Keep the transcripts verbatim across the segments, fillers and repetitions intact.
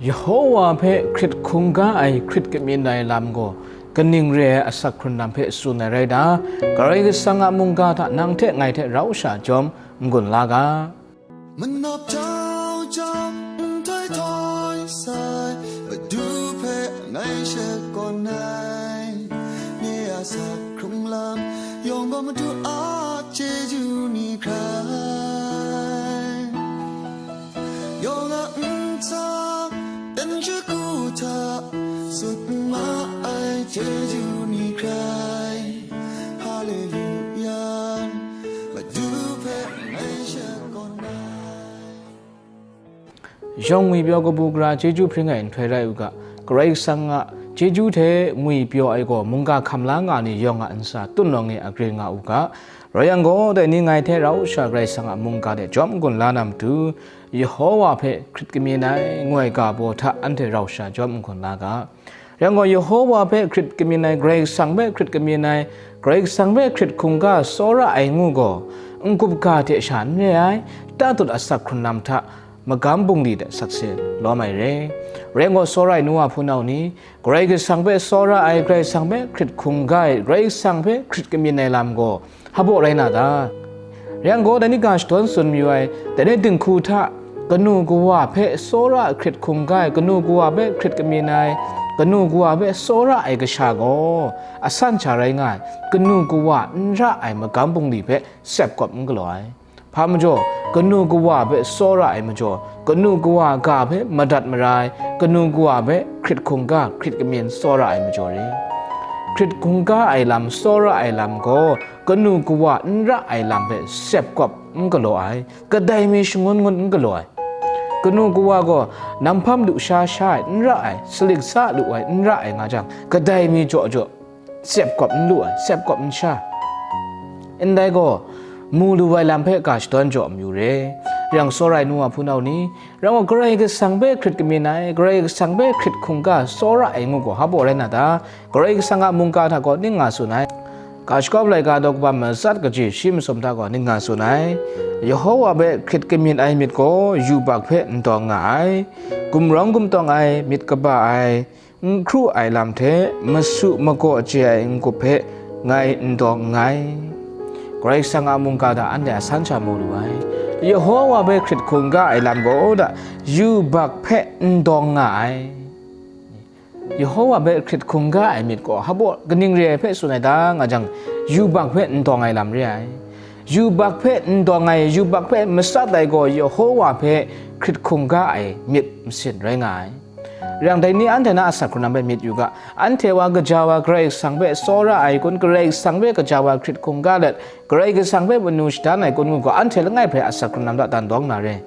Yehowa hpe hkrit hkungga ai hkrit kamyin ai lam gaw kaning re ai asak hkrun lam hpe tsun ai rai ta? Karai Kasang a mungga hta nang hte ngai hte rau sha jawm n-gun la ga. Manawp jau jau, nhtoi htoi sai, Madu hpe ngai shakawn ai. Nye a asak hkrung lam yawng gaw Madu a chyeju ni hkrai. Yawng a ntsa, dan shagu hta, tsun ma ai chyeju ni hkrai. Haleluya, Madu hpe ngai shakawn ai. Yawng ngwipyaw kabu gara chyeju hpring ai nhtoi rai u ga, Karai Kasang a chyeju hte ngwipyaw ai gaw mungga hkam la nga ni yawng a ntsa tun lawng e agring nga u ga, rai yang gaw, dai ni ngai hte rau sha Karai Kasang a mungga de jawm n-gun la na matu, Yehowa hpe hkrit kamyin ai, ngu ai ga baw hta anhte rau sha jawm n-gun la ga. Rai yang gaw, Yehowa hpe hkrit kamyin ai, Karai Kasang hpe hkrit kamyin ai, Karai Kasang hpe hkrit hkungga tsawra ai ngu gaw, n-gup ga hte sha n re ai, tatut asak hkrun lam hta magam bungli de sakse lawm ai re. Rai yang gaw, tsawra ai nu wa hpunau ni, Karai Kasang hpe tsawra ai, Karai Kasang hpe hkrit hkungga ai, Karai Kasang hpe hkrit kamyin ai lam gaw, hpa baw rai na ta? Rai yang gaw, dai ni ga shadawn tsun mayu ai, dai ni dinghku hta, kanu kawa hpe tsawra hkrit hkungga ai, kanu kawa hpe hkrit kamyin ai, kanu kawa hpe tsawra ai kasha gaw, asan sha rai nga ai, kanu kawa n ra ai magam bungli hpe sep kawp n galaw ai. Hpa majaw, kanu kawa hpe tsawra ai majaw, kanu kawa ga hpe madat mara ai, kanu kawa hpe hkrit hkungga hkrit kamyin tsawra ai majaw re. Hkrit hkungga ai lam tsawra ai lam gaw, kanu kawa n ra ai lam hpe sep kawp n galaw ai, kadai mi shangun ngun n galaw ai. Kanu kawa gaw namhpam lu sha sha ai n ra ai, salik sa lu ai n ra ai nga jang, kadai mi jaw jaw sep kawp n lu ai, sep kawp n sha. Ndai gaw, mu lu ai lam hpe ga shadawn jaw mayu re. Rai yang, tsawra ai nu wa hpunau ni, rai yang gaw, Karai Kasang hpe hkrit kamyin ai, Karai Kasang hpe hkrit hkungga tsawra ai ngu gaw, hpa baw rai na ta? Karai Kasang a mungga hta gaw ning nga tsun ai. Ga shagawp laika daw kaba matsat kaji shi masum hta gaw ning nga tsun ai. Yehowa hpe hkrit kamyin ai myit gaw yubak hpe n dawng nga ai. Gumrawng gumtawng ai, myit kaba ai, n hkru ai lam hte masu magaw chye ai n-gup hpe ngai n dawng nngai. Karai Kasang a mungga hta anhte a san sha mu lu ai. Yehowa hpe hkrit hkungga ai lam gaw da, yubak hpe n dawng nga ai. Yehowa hpe hkrit hkungga ai myit gaw hpa baw kaning re ai hpe tsun ai ta nga jang, yubak hpe n dawng ai lam re ai. Yubak hpe n dawng ai, yubak hpe matsat ai gaw Yehowa hpe hkrit hkungga ai myit masin rai nga ai. Rai yang, dai ni anhte na asak hkrun lam hpe myit yu ga, anhte wa gaja wa Karai Kasang hpe tsawra ai kun, Karai Kasang hpe gaja wa hkrit hkungga let, Karai Kasang hpe manu shadan ai kun ngu gaw, anhte langai hpe asak hkrun lam hta dan dawng na re.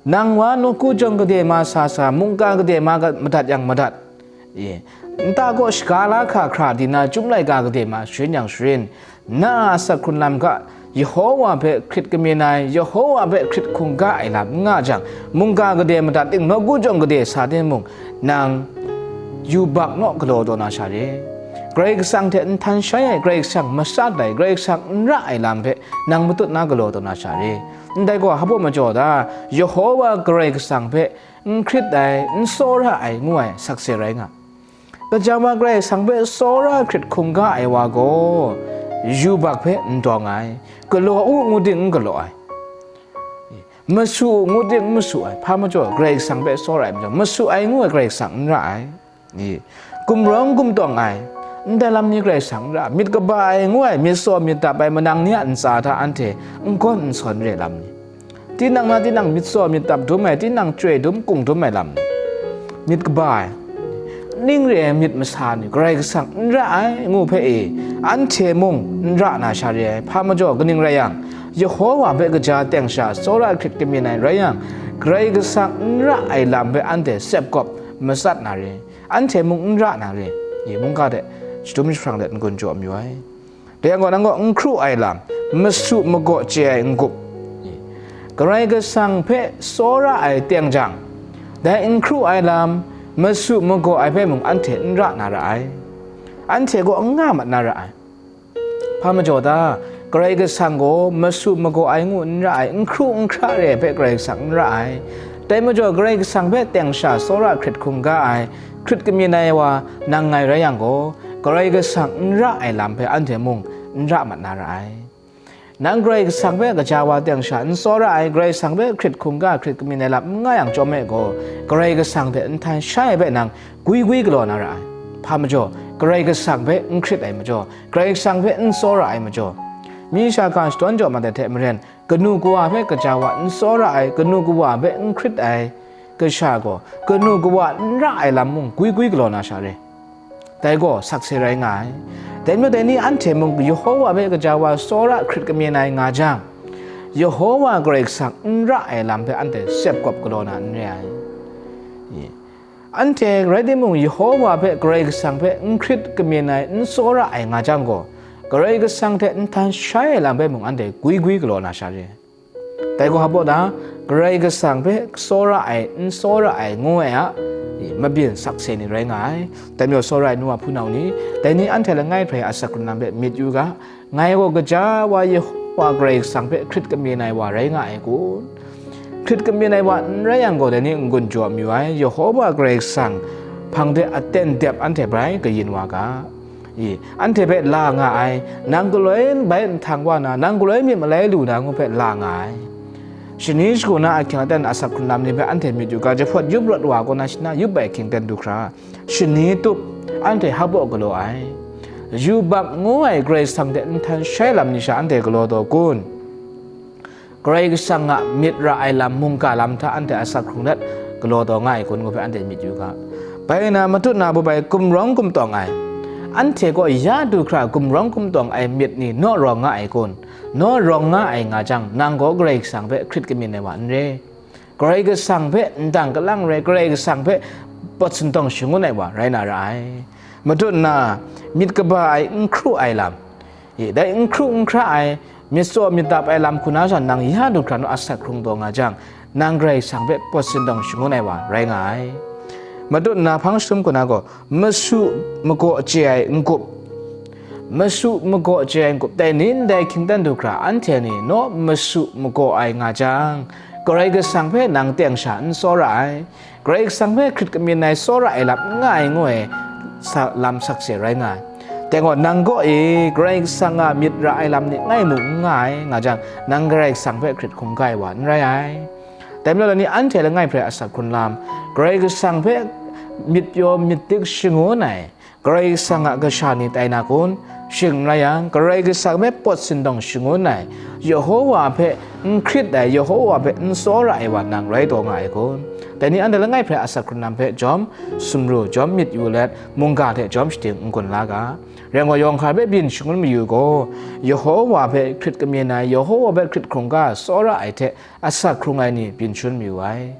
Nang wa nawku jawng gade ma sa sa, mungga gade ma ga-, madat yang madat. E, nta gaw shaga la hka hkra di na, chyum laika gade ma sharin yang sharin, na a asak hkrun lam ga, Yehowa hpe hkrit kamyin ai, Yehowa hpe hkrit hkungga ai lam n nga jang, mungga gade madat ting, nawku jawng gade sa timung, nang yubak naw galaw taw na sha re. Karai Kasang hte nhtan shai ai, Karai Kasang matsat ai, Karai Kasang n ra ai lam hpe nang matut na galaw taw na sha re. Ndai gaw, hpa baw majaw ta? Yehowa Karai Kasang hpe n hkrit ai, n tsawra ai ngu ai sakse rai nga. Gaja wa Karai Kasang hpe tsawra hkrit hkungga ai wa gaw, yubak hpe n dawng ai, galaw u ngu ting n galaw ai, masu u ngu ting n masu ai, hpa majaw Karai Kasang hpe tsawra ai majaw, masu ai ngu ai Karai Kasang n ra ai. Gumrawng gumtawng ai, ndai lam ni Karai Kasang n ra, myit kaba ai ngu ai, myit tsaw myit dap ai manang ni a ntsa hta anhte n gawn n sawn re lam ni, tinang na tinang myit tsaw myit dap dum ai, tinang chyoi dum kung dum ai lam ni, myit kaba ai, ning re ai myit masa ni Karai Kasang n ra ai ngu hpe e, anhte mung n ra na sha re ai. Hpa majaw kaning rai yang, Yehowa hpe kaja teng sha tsawra hkrit kamyin ai rai yang, Karai Kasang n ra ai lam hpe anhte sep kawp matsat na re. Anhte mung n ra na re, i mungga hte shadum jahprang let n-gun jaw mayu ai. Dai yang gaw, nang gaw n hkru ai lam, masu magaw chye ai n-gup, Karai Kasang hpe tsawra ai teng jang, dai n hkru ai lam, masu magaw ai hpe mung anhte n ra na ra ai. Anhte gaw n nga mat na ra ai. Hpa majaw ta? Karai Kasang gaw masu magaw ai ngu n ra ai, n hkru n hkra re ai hpe Karai Kasang n ra ai. Dai majaw, Karai Kasang hpe teng sha tsawra hkrit hkungga ai, hkrit kamyin ai wa nang ngai rai yang gaw, Karai Kasang n ra ai lam hpe anhte mung n ra mat na ra ai. Nang Karai Kasang hpe gaja wa teng sha n tsawra ai, Karai Kasang hpe hkrit hkungga hkrit kamyin ai lam n nga yang chyawm e gaw, Karai Kasang hte nhtan shai ai hpe nang gwi gwi galaw na ra ai. Hpa majaw, Karai Kasang hpe n hkrit ai majaw, Karai Kasang hpe n tsawra ai majaw, mi sha ga shadawn jaw mat ai hte maren, kanu kawa hpe gaja wa n tsawra ai, kanu kawa hpe n hkrit ai kasha gaw, kanu kawa n ra ai lam mung gwi gwi galaw na sha re. Dai gaw sakse rai nga ai. Dai majaw, dai ni anhte mung Yehowa hpe gaja wa tsawra hkrit kamyin ai nga jang, Yehowa Karai Kasang n ra ai lam hpe anhte sep gawp galaw na n re ai. Anhte rai timung, Yehowa hpe, Karai Kasang hpe n hkrit kamyin ai, n tsawra ai nga jang gaw, Karai Kasang hte nhtan shai ai lam hpe mung anhte gwi gwi galaw na sha re. Dai gaw hpa baw na, Karai Kasang hpe tsawra ai, n tsawra ai ngu ai a mabyin sakse ni rai nga ai. Dai majaw, tsawra ai nu wa hpunau ni, dai ni anhte langai hprai a asak hkrung lam hpe myit yu ga, ngai gaw gaja wa Yehowa Karai Kasang hpe hkrit kamyin ai wa rai nga ai kun? Hkrit kamyin ai wa n rai yang gaw, dai ni n-gun jaw mayu ai, Yehowa Karai Kasang hpang de aten dep anhte bai kayin wa ga. I, anhte hpe la nga ai, nang galoi bai nhtang wa na, nang galoi myit malai lu na ngu hpe la nga ai. Shani shagu na ahkying aten asak hkrung lam ni hpe anhte myit yu ga, jahpawt yup rawt wa kaw na shana yup ai hkying ten du hkra, shani tup, anhte hpa baw galaw ai. Yubak ngu ai Karai Kasang hte nhtan shai lam ni sha anhte galaw taw kun? Karai Kasang a myit ra ai lam, mungga lam hta anhte asak hkrung let galaw taw nga ai kun ngu hpe anhte myit yu ga. Bai na, matut na bup ai gumrawng gumtawng ai, anhte kaw ya du hkra gumrawng gumtawng ai myit ni naw rawng nga ai kun? Naw rawng nga ai nga jang, nang gaw Karai Kasang hpe hkrit kamyin ai wa n re. Karai Kasang hpe ndang kalang rai, Karai Kasang hpe pawt sindawng shangun ai wa rai na ra ai. Matut na, myit kaba ai, n hkru ai lam, e, dai n hkru n hkra ai, myit tsaw myit dap ai lam hku na sha nang ya du hkra naw asak hkrung taw nga jang, nang Karai Kasang hpe pawt sindawng shangun ai wa rai nga ai. Matut na hpang jahtum hku na gaw, masu magaw chye ai n-gup, masu magaw chye ai n-gup, dai ni ndai hkying ten du hkra anhte ni naw masu magaw ai nga jang, Karai Kasang hpe nang teng sha n tsawra ai, Karai Kasang hpe hkrit kamyin ai tsawra ai lam n nga ai ngu ai sa, lam sakse rai nga ai. Dai gaw, nang gaw e, Karai Kasang a myit ra ai lam ni ngai mung n nga ai nga jang, nang Karai Kasang hpe hkrit hkungga ai wa n rai ai. Dai majaw, dai ni anhte langai hprai asak hkrung lam, Karai Kasang hpe myit pyaw myit dik shangun ai, Karai Kasang a kasha ni tai na kun? Shing n rai yang, Karai Kasang hpe pawt sindawng shangun ai, Yehowa hpe n hkrit ai, Yehowa hpe n tsawra ai wa nang rai taw nga ai kun? Dai ni anhte langai hprai asak hkrung lam hpe jawm sumru, jawm myit yu let, mungga hte jawm shadim n-gun la ga. Rai nme, yawng hkra hpe byin shangun mayu gaw, Yehowa hpe hkrit kamyin ai, Yehowa hpe hkrit hkungga tsawra ai hte asak hkrung ai ni byin shangun mayu ai.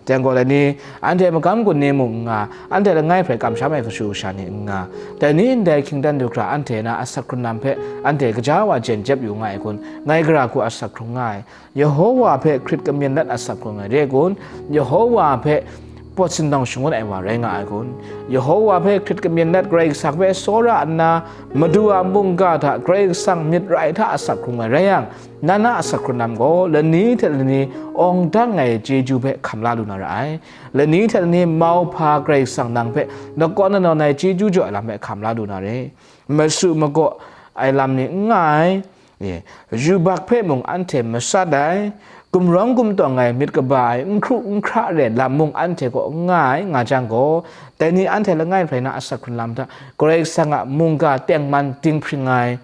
Dai gaw, dai ni anhte magam gun ni mung n nga, anhte langai hprai kamsham ai kashu kasha ni n nga, dai ni ndai hkying ten du hkra anhte na asak hkrung lam hpe anhte gaja wa jen jep yu nga ai kun? Ngai gara hku asak hkrung nga ai, Yehowa hpe hkrit kamyin let asak hkrung ai re kun? Yehowa hpe pawt sindawng shangun ai wa rai nga ai kun? Yehowa hpe hkrit kamyin let Karai Kasang hpe tsawra nna, Madu a mungga hta Karai Kasang myit ra ai hta asak hkrung ai rai yang, na na asak hkrung lam gaw lani hte lani awng dang ai chyeju hpe hkam la lu na ra ai. Lani hte lani mauhpa Karai Kasang nang hpe lakawn lanawn ai chyeju jaw ai lam hpe hkam la lu na re. Masu magaw ai lam ni n nga ai, e, yubak hpe mung anhte masat ai, gumrawng gumtawng ai, myit kaba ai, n hkru n hkra re lam mung anhte kaw n nga ai nga jang gaw, dai ni anhte langai hprai na asak hkrung lam hta Karai Kasang a mungga tengman dinghpring ai,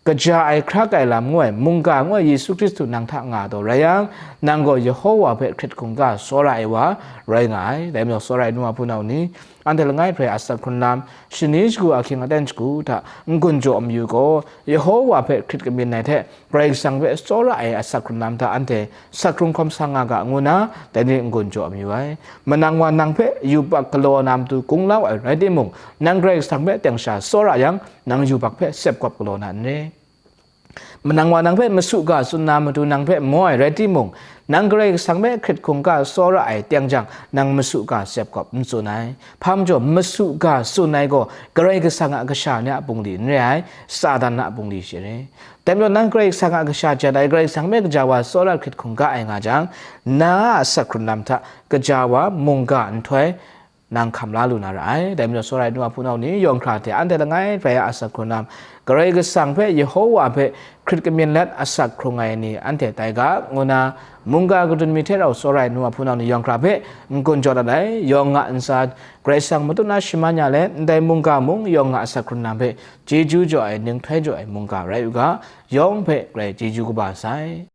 kaja ai hkrak ai lam ngu ai, mungga ngu ai Yesu Hkristu nang hta nga taw rai yang, nang gaw Yehowa hpe hkrit hkungga tsawra ai wa rai nga ai. Dai majaw, tsawra ai nu wa hpunau ni, anhte langai hprai asak hkrung lam, shani shagu ahkying aten shagu hta n-gun jaw mayu gaw, Yehowa hpe hkrit kamyin ai hte Karai Kasang hpe tsawra ai asak hkrung lam hta anhte asak hkrung hkawm sa nga ga ngu na, dai ni n-gun jaw mayu ai. Manang wa nang hpe yubak galaw na matu kunglau ai rai timung, nang Karai Kasang hpe teng sha tsawra yang, nang yubak hpe sep gawp galaw na n re. Manang wa nang hpe masu ga tsun na matu nang hpe maw ai rai timung, nang Karai Kasang hpe hkrit hkungga tsawra ai teng jang, nang masu ga sep kawp n tsun ai. Hpa majaw, masu ga tsun ai gaw Karai Kasang a kasha ni a bungli n re ai, Satan a bungli shi re. Dai majaw, nang Karai Kasang a kasha jan ai, Karai Kasang hpe gaja wa tsawra hkrit hkungga ai nga jang, na a asak hkrun lam hta gaja wa mungga nhtoi, nang hkam la lu na ra ai. Dai majaw, tsawra ai nu a hpunau ni, yawng hkra hte anhte langai rai a asak hkrun lam, Karai Kasang hpe, Yehowa hpe hkrit kamyin let asak hkrung ai ni anhte tai ga, ngu na mungga kadun mi hte rau tsawra ai nu a hpunau ni yawng hkra hpe n-gun jaw dat ai. Yawng a ntsa Karai Kasang matut na shaman ya let, ndai mungga mung yawng a asak hkrun lam hpe chyeju jaw ai, ninghtoi jaw ai mungga rai u ga, yawng hpe Karai chyeju kaba sai.